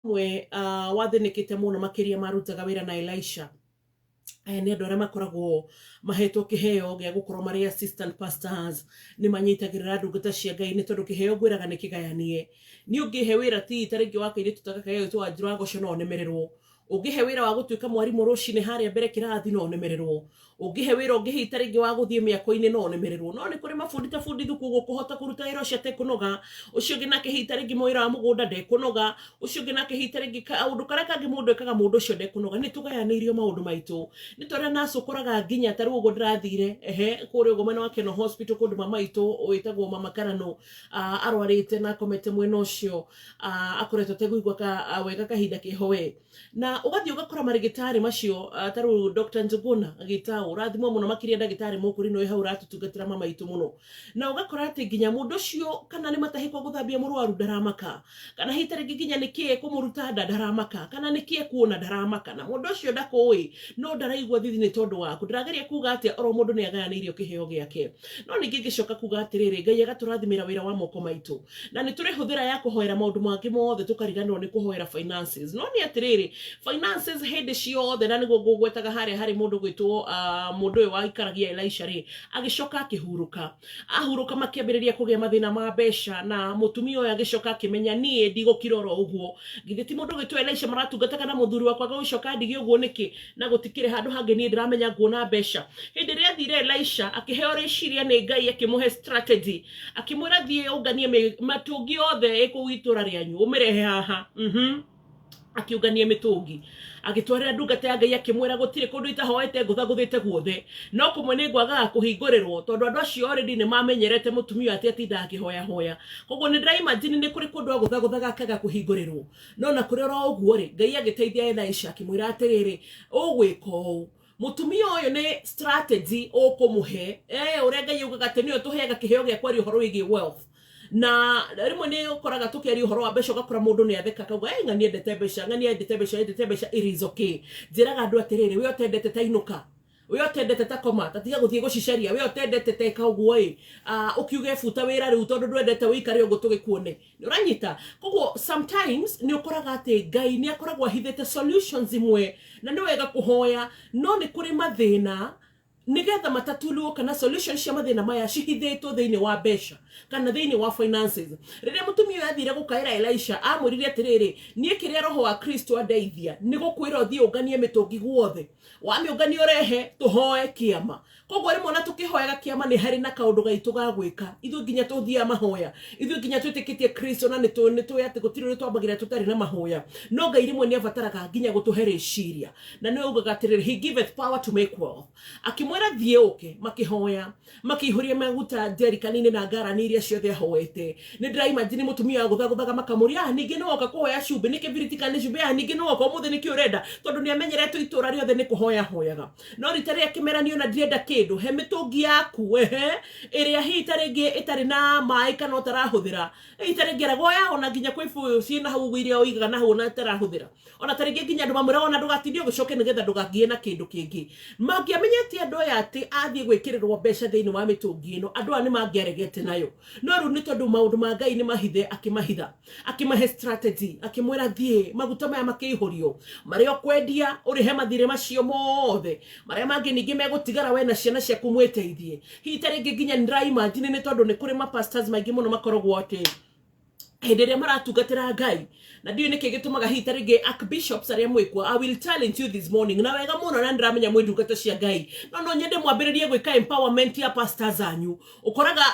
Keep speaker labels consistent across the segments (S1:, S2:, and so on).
S1: Ũmwe wathĩnĩkĩte mũno makĩria marutaga wĩra na Elisha. Aya nĩ andũ arĩa makoragwo mahetwo kĩheo gĩa gũkorwo marĩ assistant pastors, nĩ manyitagĩrĩra ndungata cia Ngai nĩ tondũ kĩheo ngwĩraga nĩ kĩgayanie. Niĩ ũngĩhe wĩra ti ta rĩngĩ wa kairĩtu ta gaka gagwĩtwo Wanjirũ wa Gocũ no nemererwo. Ũngĩhe wĩra wa gũtuĩka mwarimũ rũcinĩ harĩa mbere kĩrathi no nemererwo. Ũngĩhe wĩra ũngĩ hihi ta rĩngĩ wa gũthiĩ mĩako-inĩ no ũnemererwo. No nĩ kũrĩ mabundi ta bundi thuku ũguo ũkũhota kũruta wĩra ũcio atekũnoga. Ũcio ũngĩ nake hihi ta rĩngĩ wĩra wa mũgũnda ndekũnoga. Ũcio ũngĩ nake hihi ta rĩngĩ kaũndũ karĩa kangĩ mũndũ ekaga mũndũ ũcio ndekũnoga. Nĩ tũgayanĩirio maũndũ maitũ. Nĩ ta ũrĩa nurse ũkoraga nginya ta rĩu ũguo ndĩrathire ehe kũrĩa ũguo mwena wa Kenol Hospital kũndũ mama witũ wĩtagwo mama Karano arwarĩte na akomete mwena ũcio akoretwo atekũigua wega kahinda keho we. Na ũgathiĩ ũgakora marĩgĩtarĩ macio ta rĩu Dr. Njuguna Gitau ũrathimwo mũno makĩria ndagĩtarĩ mũkũrinũ wĩ hau ũratũtungatĩra mama itũ mũno na ũgakora atĩ nginya mũndũ ũcio kana nĩ matahĩko gũthambia mũrwaru ndaramaka kana hihi ta rĩngĩ nginya nĩkĩ kũmũruta nda ndaramaka kana nĩkĩ kuona ndaramaka na mũndũ ũcio ndakũĩ no ndaraigua thithi nĩ tondũ waku. Ndĩrageria kuga atĩa oro mũndũ nĩ agayanĩirio kĩheo gĩake no ningĩ ngĩcoka kuga atĩrĩrĩ Ngai agatũrathimĩra wĩra wa moko maitũ na nĩ tũrĩ hũthĩra ya kũhoera maũndũ mangĩ mothe tũkariganĩrwo nĩ kũhoera finances. No nĩ atĩrĩrĩ finances hĩndĩ ciothe na nĩguo ngũgwetaga harĩa harĩ mũndũ gwĩtwo mũndũ ũyũ waikaragia Elisha rĩ agĩcoka akĩhurũka ahurũka makĩambĩrĩria kũgĩa mathĩna ma mbeca na mũtumia ũyũ agĩcoka akĩmenya niĩ ndigũkira oro ũguo githĩ ti mũndũ gwĩtwo Elisha maratungataga na mũthuri wakwa gũgĩcoka ndige ũguo nĩkĩ na gũtikĩrĩ handũ hangĩ niĩ ndĩramenya nguona mbeca. Hĩndĩ ĩrĩa athire Elisha akĩheo rĩciria nĩ Ngai akĩmũhe strategy akĩmwĩra thiĩ ũnganie mĩtũngi yothe ĩ kũu itũra rĩanyu ũmĩrehe haha. Akĩũngania mĩtũngi agĩtwarĩra ndungata ya Ngai akĩmwĩra gũtirĩ kũndũ itahoete ngũthagũthĩte guothe no kũmwe nĩ ngwagaga kũhingũrĩrwo tondũ andũ acio already nĩ mamenyerete mũtumia ũyũ atĩ atindaga akĩhoyahoya koguo nĩ ndĩra imagine nĩ kũrĩ kũndũ agũthagũthaga akaga kũhingũrĩrwo. No na kũrĩ oro ũguo rĩ, Ngai agĩteithia Elisha akĩmwĩra atĩrĩrĩ, ũgwĩka ũũ, mũtumia ũyũ nĩ strategy ũkũmũhe, ũrĩa Ngai augaga atĩ nĩwe ũtũheaga kĩheo gĩa kwaria ũhoro wĩgiĩ wealth. Na rĩmwe nĩ ũkoraga tũkĩaria ũhoro wa mbeca ũgakora mũndũ nĩ atheka akauga, "Ĩ ng'ani endete mbeca, ng'ani endete mbeca, endete mbeca, it is okay." Njĩraga andũ atĩrĩrĩ, we ũtendete ta inũka, we ũtendete ta koma, ta tiga gũthiĩ gũcicaria, we ũtendete ta ĩka ũguo ĩ, ũkiuge buta wĩra rĩu tondũ ndwendete ũikare ũguo tũgĩkuone. Nĩ ũranyita? Koguo sometimes nĩ ũkoraga atĩ Ngai nĩ akoragwo ahithĩte solutions imwe na nĩ wega kũhoya no nĩ kũrĩ mathĩna nĩgetha matatuliwo kana solution cia mathĩna maya cihithĩtwo thĩinĩ wa mbeca kana thĩinĩ wa finances. Rĩrĩa mũtumia ũyũ athire gũkaĩra Elisha amwĩrire atĩrĩrĩ, niĩ kĩrĩa roho wa Kristo andeithia nĩ gũkwĩra ũthiĩ ũnganie mĩtũngi guothe, wamĩũngania ũrehe tũhoe kĩama. Koguo rĩmwe ona tũkĩhoyaga kĩama nĩ harĩ na kaũndũ gaitũ ga gwĩka. Ithuĩ nginya tũthiaga mahoya, ithuĩ nginya twĩtĩkĩtie Kristo na nĩ tũĩ atĩ gũtirĩ ũndũ twambagĩrĩria tũtarĩ na mahoya. No Ngai rĩmwe nĩ abataraga nginya gũtũhe rĩciria. Na nĩwe ugaga atĩrĩrĩ, he giveth power to make wealth. Akĩmwĩra thiĩ ũke, makĩhoya, makĩihũria maguta njerikani-inĩ na ngarani iria ciothe ahoete. Nĩ ndĩra imagine mũtumia agũthagũthaga makamũria, ah, ningĩ nĩ woka kũhoya cumbĩ, nĩ kĩbiriti kana nĩ cumbĩ, ah, ningĩ nĩ woka ũmũthĩ nĩkĩ ũrenda, tondũ nĩ amenyeretwo itũra rĩothe nĩ kũhoya ahoyaga. No rita rĩrĩa akĩmera niĩ ona ndirenda kĩndũ, he mĩtũngi yaku, ehe, ĩrĩa hihi ta rĩngĩ ĩtarĩ na maĩ kana ũtarahũthĩra. Hihi ta rĩngĩ eragwo oya ona nginya kwĩ ibũyũ ciĩna hau ũguo iria ũigaga na hau ona ũtarahũthĩra. Ona ta rĩngĩ nginya andũ mamwĩra ona ndũgatinde ũgĩcoke nĩgetha ndũgagĩe na kĩndũ kĩngĩ. Mangĩamenyete andũ aya atĩ athiĩ gwĩkĩrĩrwo mbeca thĩinĩ wa mĩtũngi ĩno, andũ aya nĩ mangĩaregete nayo. No rĩu nĩ tondũ maũndũ ma Ngai nĩ mahithe, akĩmahitha. Akĩmahe strategy, akĩmwĩra thiĩ, maguta maya makĩihũrio, marĩa ũkwendia ũrĩhe mathirĩ macio mothe, marĩa mangĩ ningĩ megũtigara we na ciana ciaku mwĩteithie. Hihi ta rĩngĩ nginya nĩ ndĩra imagine nĩ tondũ nĩ kũrĩ ma pastors maingĩ mũno makoragwo atĩ hĩndĩ ĩrĩa maratungatĩra Ngai, na ndiũĩ nĩkĩ gĩtũmaga hihi ta rĩngĩ archbishops arĩa mwĩkuo, I will challenge you this morning na wega mũno, na nĩndĩramenya mwĩ ndungata cia Ngai, no no nyende mwambĩrĩrie gwĩka empowerment ya pastors anyu. Ũkoraga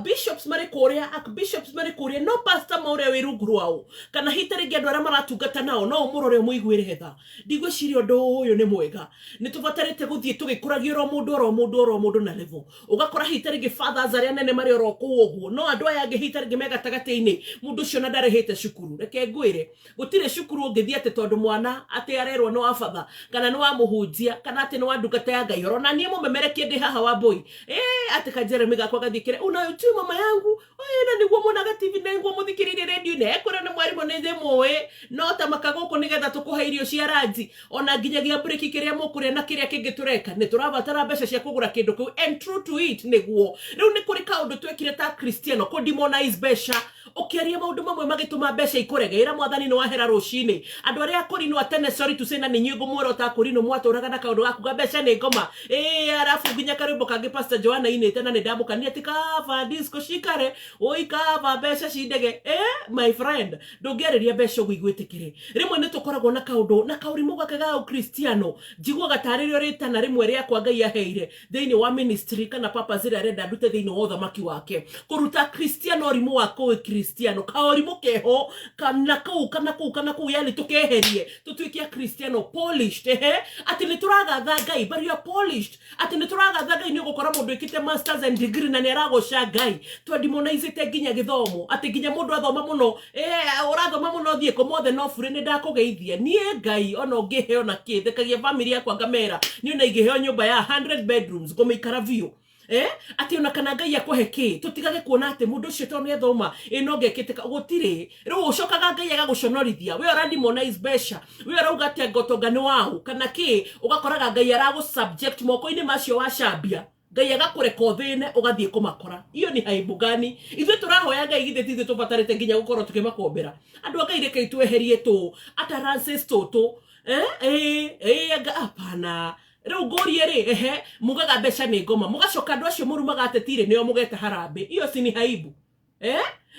S1: bishops marĩ kũrĩa, archbishops marĩ kũrĩa, no pastor ma ũrĩa wĩ rungu rwao kana hihi ta rĩngĩ andũ arĩa maratungata nao no ũmũrore ũmũiguĩre tha. Ndigwĩciria ũndũ ũyũ nĩ mwega. Nĩ tũbatarĩte gũthiĩ tũgĩkũragia oro mũndũ oro mũndũ oro mũndũ na level. Ũgakora hihi ta rĩngĩ fathers arĩa anene marĩ oro kũu ũguo, no andũ aya angĩ hihi ta rĩngĩ me gatagatĩ-inĩ, mũndũ ũcio ona ndarĩhĩte cukuru. Reke ngwĩre, gũtirĩ cukuru ũngĩthiĩ atĩ tondũ mwana atĩ arerwo nĩ wa batha kana nĩ wa mũhunjia kana atĩ nĩ wa ndungata ya Ngai. Oro na niĩ mũmemerekie ndĩ haha wa mbũi, atĩ ka Jeremy gakwa gathiĩ kĩre, unayo tu mama yangu, na nĩguo muonaga TV na nĩguo mũthikĩrĩirie radio-inĩ, ekwĩra nĩ mwarimũ nĩ ndĩmũĩ, no ta maka gũkũ nĩgetha tũkũhe irio cia ranji, ona nginyagia breki kĩrĩa mũkũrĩa na kĩrĩa kĩngĩ tũreka, nĩ tũrabatara mbeca cia kũgũra kĩndũ kĩu, and true to it nĩguo. Rĩu nĩ kũrĩ kaũndũ twekire ta Kristiano, kũ demonize mbeca. Ũkĩaria maũndũ mamwe magĩtũma mbeca ikũrege, ĩra Mwathani nĩ wahera rũcinĩ. Andũ arĩa akũrinũ a tene, sorry to say, na nĩ inyuĩ ngũmwĩra ũtakũrinũ, mwatũraga na kaũndũ ga kuga mbeca nĩ ngoma. Ĩĩ, arabu nginya karwĩmbo kangĩ Pastor Joanna ainĩte na nĩ ndamũkania atĩ kaba disco cikare, oi kaba mbeca cindege. Eh, my friend, ndũngĩarĩria mbeca ũguo igwĩtĩkĩre. Rĩmwe nĩ tũkoragwo na kaũndũ na kaũrimũ gaka ga ũkristiano, njiguaga tarĩ rĩo rĩtana rĩmwe rĩakwa Ngai aheire thĩinĩ wa ministry kana purpose ĩrĩa arenda ndute thĩinĩ wa ũthamaki wake, kũruta kristiano ũrimũ wa kũkristiano, kaũrimũ keho kana kũu kana kũu kana kũu, yani tũkeherie tũtuĩke akristiano polished. Ehe, atĩ nĩ tũragatha Ngai, but you are polished. Atĩ nĩ tũragatha Ngai, nĩ ũgũkora mũndũ ĩkĩte masters and degree na nĩ aragoca Ngai. Twendemonizĩte nginya gĩthomo, atĩ nginya mũndũ athoma mũno, ũrathoma mũno thiĩ kũ mothe no burĩ. Nĩ ndakũgeithia niĩ Ngai, ona ũngĩheo na kĩ, thekagia family yakwa ngamera niĩ ona ingĩheo nyũmba ya 100 bedrooms ngũmĩikara biũ. Atĩ ona kana Ngai akũhe kĩ, tũtigage kuona atĩ mũndũ ũcio tondũ nĩ athoma ĩ no ngekĩte gũtirĩ. Rĩu ũcokaga Ngai agagũconorithia, we ũra demonize mbeca, we ũrauga atĩ anga ũtonga nĩ waũ kana kĩ, ũgakoraga Ngai aragũ subject moko-inĩ macio wacambia. Ngai agakũreka ũthĩne ũgathiĩ kũmakora. Iyo ni aibu gani? Ithuĩ tũrahoya Ngai, githĩ ti ithuĩ tũbatarĩte nginya gũkorwo tũkĩmakombera? Andũ a Ngai, rekei tweherie tũ utterances tũtũ. Anga hapana. Rĩu ngũrie rĩ, ehe, mugaga mbeca nĩ ngoma, mũgacoka andũ acio mũrumaga atetirĩ nĩo mũgeta harambĩ. Iyo si ni aibu?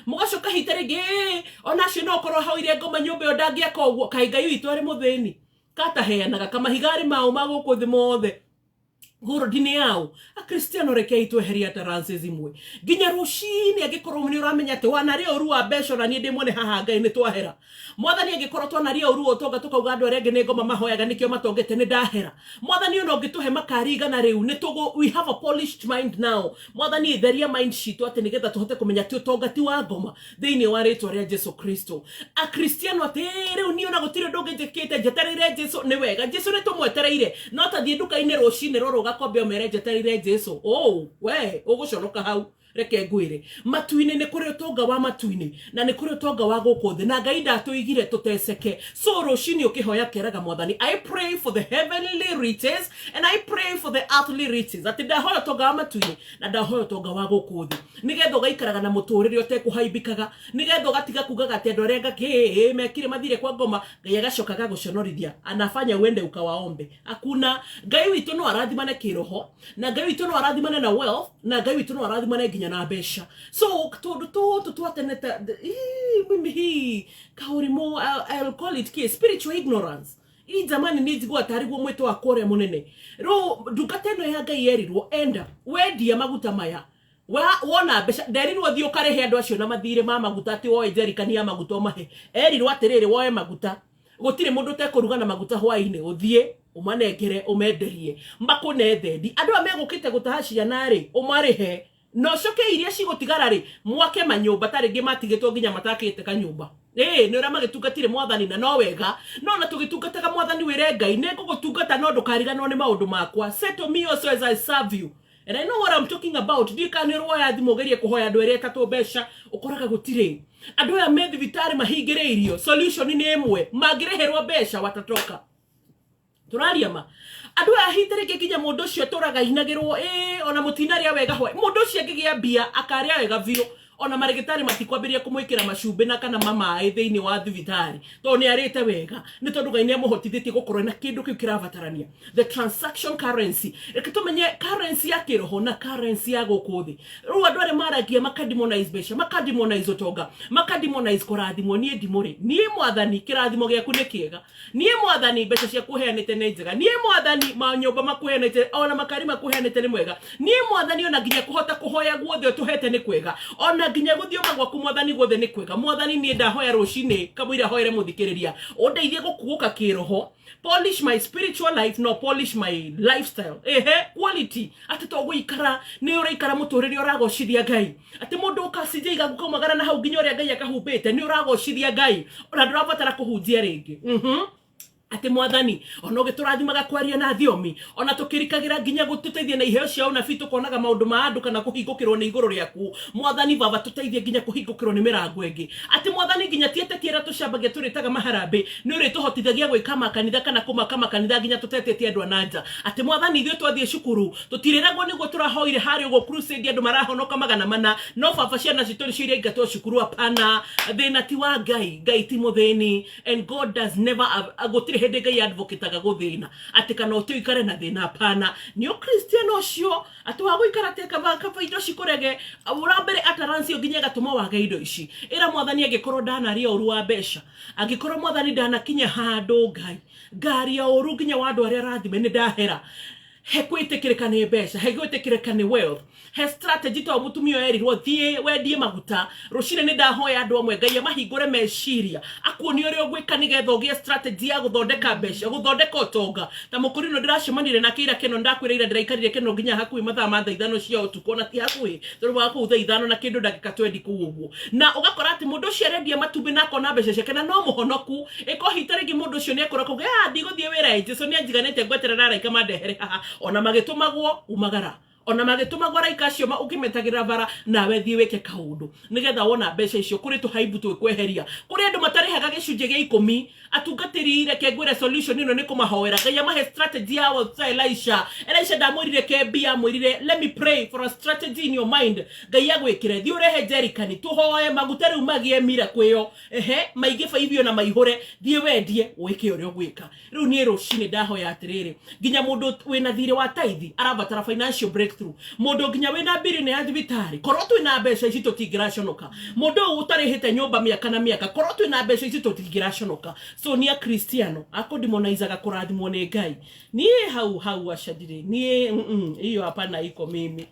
S1: Mũgacoka hita rĩngĩ, ona acio no korwo hoire ngoma nyũmba ĩyo ndangĩaka ũguo. Kaĩ Ngai witũ arĩ mũthĩni kataheanaga kamahiga arĩ mao ma gũkũ thĩ mothe gũrũndi nĩ yao? Akristiano, rekei tweherie utterances imwe nginya rũcinĩ. Angĩkorwo nĩ ũramenya atĩ wanarĩa ũru wa mbeca, ona niĩ ndĩ mwene haha, Ngai nĩ twahera. Mwathani, angĩkorwo twanaria ũru wa ũtonga, tũkauga andũ arĩa angĩ nĩ ngoma mahoyaga nĩkĩo matongete, nĩ ndahera. Mwathani, ona ũngĩtũhe makari igana rĩu nĩ tũgũ, we have a polished mind now. Mwathani, theria mind citũ atĩ nĩgetha tũhote kũmenya atĩ ũtonga ti wa ngoma, thĩinĩ wa rĩtwa rĩa Jesu Kristo. Akristiano atĩ rĩu niĩ ona gũtirĩ ũndũ ũngĩ njĩkĩte, njetereire Jesu. Nĩ wega, Jesu nĩ tũmwetereire, no ta thiĩ nduka-inĩ rũcinĩ rũrũ ũgakombe ũmere njetereire Jesu. Oh, we ũgũconoka hau. Reke ngwĩre, matu-inĩ nĩ kũrĩ ũtonga wa matu-inĩ na nĩ kũrĩ ũtonga wa gũkũ thĩ, na Ngai ndatũigire tũteceke. So rũcinĩ ũkĩhoya keraga Mwathani, "I pray for the heavenly riches and I pray for the earthly riches," atĩ ndahoya ũtonga wa matu-inĩ na ndahoya ũtonga wa gũkũ thĩ, nĩgetha ũgaikaraga na mũtũrĩre ũtekũhaimbĩkaga, nĩgetha ũgatiga kugaga atĩ andũ arĩa ngakĩ mekire mathire kwa ngoma. Ngai agacoka agagũconorithia, anafanya uende ukawaombe. Hakuna. Ngai witũ no arathimane kĩroho, na Ngai witũ no arathimane na wealth, na Ngai witũ no arathimane nginya na mbeca. So tũndũ tũtũ twa tene ta ii, mimi hii kaũrimũ, I'll call it kĩ, spiritual ignorance ii, jamani, nĩ njigua tarĩ guo mwĩto wakwa ũrĩa mũnene. Rĩu ndungata ĩno ya Ngai yerirwo enda wendia maguta maya wona mbeca, nderirwo thiĩ ũkarĩhe andũ acio na mathirĩ ma maguta, atĩ woe njerikani ya maguta ũmahe. Erirwo atĩrĩrĩ, woe maguta, gũtirĩ mũndũ ũtekũruga na maguta hwaĩ-inĩ, ũthiĩ ũmanengere ũmenderie makũne thendi. Andũ aya megũkĩte gũtaha ciana rĩ, ũmarĩhe na ũcoke iria cigũtigara rĩ, mwake manyũmba ta rĩngĩ matigĩtwo nginya matakĩte kanyũmba. Ĩĩ, nĩ ũrĩa magĩtungatire Mwathani na no wega, no na tũgĩtungataga Mwathani, wĩre Ngai, nĩ ngũgũtungata no ndũkariganĩrwo nĩ maũndũ makwa. Settle me also as I serve you. And I know what I'm talking about. Ndiũĩ kana nĩ ũroya thimũ ũgerie kũhoya andũ erĩ atatũ mbeca, ũkoraga gũtirĩ. Andũ aya me thibitarĩ mahingĩrĩirio, solution nĩ ĩmwe, mangĩrĩhĩrwo mbeca watatoka. Tũraria ma andũ aya hita rĩngĩ nginya mũndũ ũcio tũraga inagĩrwo, ĩ ona mũtinarĩa wega hwaĩ. Mũndũ ũcio angĩgĩa mbia akarĩa wega biũ, ona marĩgĩtarĩ matikwambĩrĩria kũmwĩkĩra macumbĩ na kana mamaĩ thĩinĩ wa thibitarĩ, tondũ nĩ arĩte wega, nĩ tondũ Ngai nĩ amũhotithĩtie gũkorwo na kĩndũ kĩu kĩrabatarania, the transaction currency. Reke tũmenye currency ya kĩroho na currency ya gũkũ thĩ. Rĩu andũ arĩa maragia makademonize mbeca, makademonize ũtonga, makademonize kũrathimwo, niĩ ndimũrĩ. Niĩ Mwathani, kĩrathimo gĩaku nĩ kĩega. Niĩ Mwathani, mbeca ciaku ũheanĩte nĩ njega. Niĩ Mwathani, manyũmba makuheanĩte ona makari makuheanĩte nĩ mwega. Niĩ Mwathani, ona nginya kũhota kũhoya guothe ũtũhete nĩ kwega, ona nginya gũthioma gwaku Mwathani guothe nĩ kwega. Mwathani, niĩ ndahoya rũcinĩ kamũira hoere mũthikĩrĩria, ũndeithie gũkuũka kĩroho. Polish my spiritual life, no polish my lifestyle. Ehe, quality, atĩ to gũikara nĩ ũraikara mũtũrĩre ũragocithia Ngai, atĩ mũndũ ũkacinja igaku kaumagara na hau nginya ũrĩa Ngai akahumbĩte nĩ ũragocithia Ngai, ona ndũrabatara kũhunjia rĩngĩ. Atĩ Mwathani, ona ũgĩtũrathimaga kwaria na thiomi, ona tũkĩrikagĩra nginya gũtũteithia na iheo cia ũnabii, tũkonaga maũndũ ma andũ kana kũhingũkĩrwo nĩ igũrũ rĩaku. Mwathani Baba, tũteithie nginya kũhingũkĩrwo nĩ mĩrango ĩngĩ. Atĩ Mwathani, nginya ti ateti arĩa tũcambagia tũrĩtaga maharambĩ, nĩ ũrĩtũhotithagia gwĩka makanitha kana kũmaka makanitha nginya tũtetĩtie andũ a na nja. Atĩ Mwathani, ithuĩ twathiĩ cukuru tũtirĩragwo nĩguo tũrahoire harĩa ũguo crusade andũ marahonoka 400, no baba ciana citũ nĩcio iraingatwo cukuru. Hapana, thĩna ti wa Ngai. Ngai ti mũthĩni, and God does never, gũtirĩ hĩndĩ Ngai advocataga gũthĩna atĩ kana ũtĩ ũikare na thĩna. Hapana, nĩ ũkristiano ũcio atĩ wa gũikara atĩ kaba indo cikũrege ũra mbere utterance ĩyo nginya ĩgatũma wage indo ici. Ĩra Mwathani, angĩkorwo ndanaria ũru wa mbeca, angĩkorwo Mwathani ndanakinya handũ Ngai ngaria ũru nginya wa andũ arĩa rathime, nĩ ndahera. He gwĩtĩkĩrĩka nĩ mbeca, he gwĩtĩkĩrĩka nĩ wealth, he strategy to mũtumia ũyũ erirwo thiĩ wendie maguta rũcinĩ. Nĩ ndahoya andũ amwe Ngai amahingũre meciria, akuonie ũrĩa ũgwĩka nĩgetha ũgĩe strategy ya gũthondeka mbeca, gũthondeka ũtonga. Ta mũkũrinũ ndĩracemanire nake ira kĩno, ndakwĩra ira ndĩraikarire kĩno nginya hakuhĩ mathaa ma thaa 5 cia ũtukũ, ona ti hakuhĩ tondũ wa kũu thaa 5 na kĩndũ ndagĩka 20 kũu ũguo. Na ũgakora atĩ mũndũ ũcio arendia matumbĩ na akona mbeca ciake na no mũhonoku. Ĩkohita rĩngĩ mũndũ ũcio nĩ ekũra kuga, "Ah, ndigũthiĩ wĩra ĩ, Jesu nĩ anjiganĩte, ngweterera araika mandehere haha." Ona magĩtũmagwo umagara, ona magĩtũmagwo araika acio ũkĩmetagĩrĩra bara, nawe thiĩ wĩke kaũndũ nĩgetha wona mbeca icio kũrĩ tũhaimbu twĩkweheria. Kũrĩ andũ matarĩhaga gĩcunjĩ gĩa ikũmi. Atungatĩri, reke ngwĩre, solution ĩno nĩ kũmahoera Ngai amahe strategy ya wealth ta Elisha. Elisha ndamwĩrire kembia, amwĩrire, "Let me pray for a strategy in your mind." Ngai agwĩkĩre, thiĩ ũrehe jerikani, tũhoe maguta rĩu magĩe miracle ĩyo, ehe, maingĩ baibio na maihũre, thiĩ wendie, wĩke ũrĩa ũgwĩka. Rĩu niĩ rũcinĩ ndahoya atĩrĩrĩ, nginya mũndũ wĩna thirĩ wa taithi arabatara financial breakthrough, mũndũ nginya wĩna mbiri ya thibitarĩ, korwo twĩna mbeca ici tũtingĩraconoka, mũndũ ũyũ ũtarĩhĩte nyũmba mĩaka na mĩaka, korwo twĩna mbeca ici tũtingĩraconoka. So ni akristiano akũdemonizaga kũrathimwo nĩ Ngai. Niĩ hau hau aca ndirĩ niĩ, hiyo hapana iko mimi.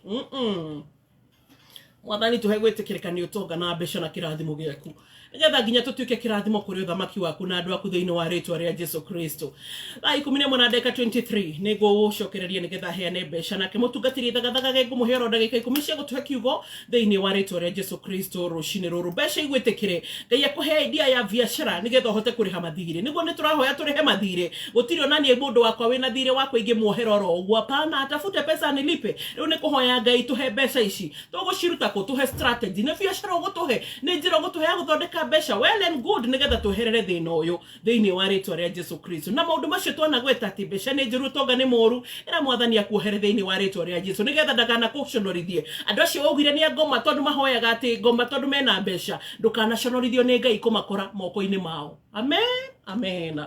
S1: Mwathani, tũhe gwĩtĩkĩrĩka nĩ ũtonga na mbeca na kĩrathimo gĩaku, nĩgetha nginya tũtuĩke kĩrathimo kũrĩ ũthamaki waku na andũ aku, thĩinĩ wa rĩtwa rĩa Jesu Kristo. Thaa 11 na ndagĩka 23 nĩ ngũgũcokereria nĩgetha heane mbeca, nake mũtungatĩri thagathagage ngũmũhe oro ndagĩka 10 cia gũtũhe kiugo thĩinĩ wa rĩtwa rĩa Jesu Kristo. Rũcinĩ rũrũ mbeca igwĩtĩkĩre, Ngai akũhe idea ya biacara nĩgetha ũhote kũrĩha mathirĩ. Nĩguo nĩ tũrahoya tũrĩhe mathirĩ. Gũtirĩ ona niĩ mũndũ wakwa wĩna thirĩ wakwa ingĩmuohera oro ũguo. Hapana, atafute pesa nilipe. Rĩu nĩ kũhoya Ngai tũhe mbeca ici. Tũgũciruta kũ? Tũhe strategy. Nĩ biacara ũgũtũhe, nĩ njĩra ũgũtũhe ya gũthondeka mbeca, well and good, nĩgetha tweherere thĩna ũyũ thĩinĩ wa rĩtwa rĩa Jesu Kristo. Na maũndũ macio twanagweta atĩ mbeca nĩ njũru, ũtonga nĩ mũũru, ĩra Mwathani akuohere thĩinĩ wa rĩtwa rĩa Jesu, nĩgetha ndakanakuconorithie. Andũ acio waugire nĩ a ngoma tondũ mahoyaga atĩ ngoma tondũ mena mbeca, ndũkanaconorithio nĩ Ngai kũmakora moko-inĩ mao. Amen, amen.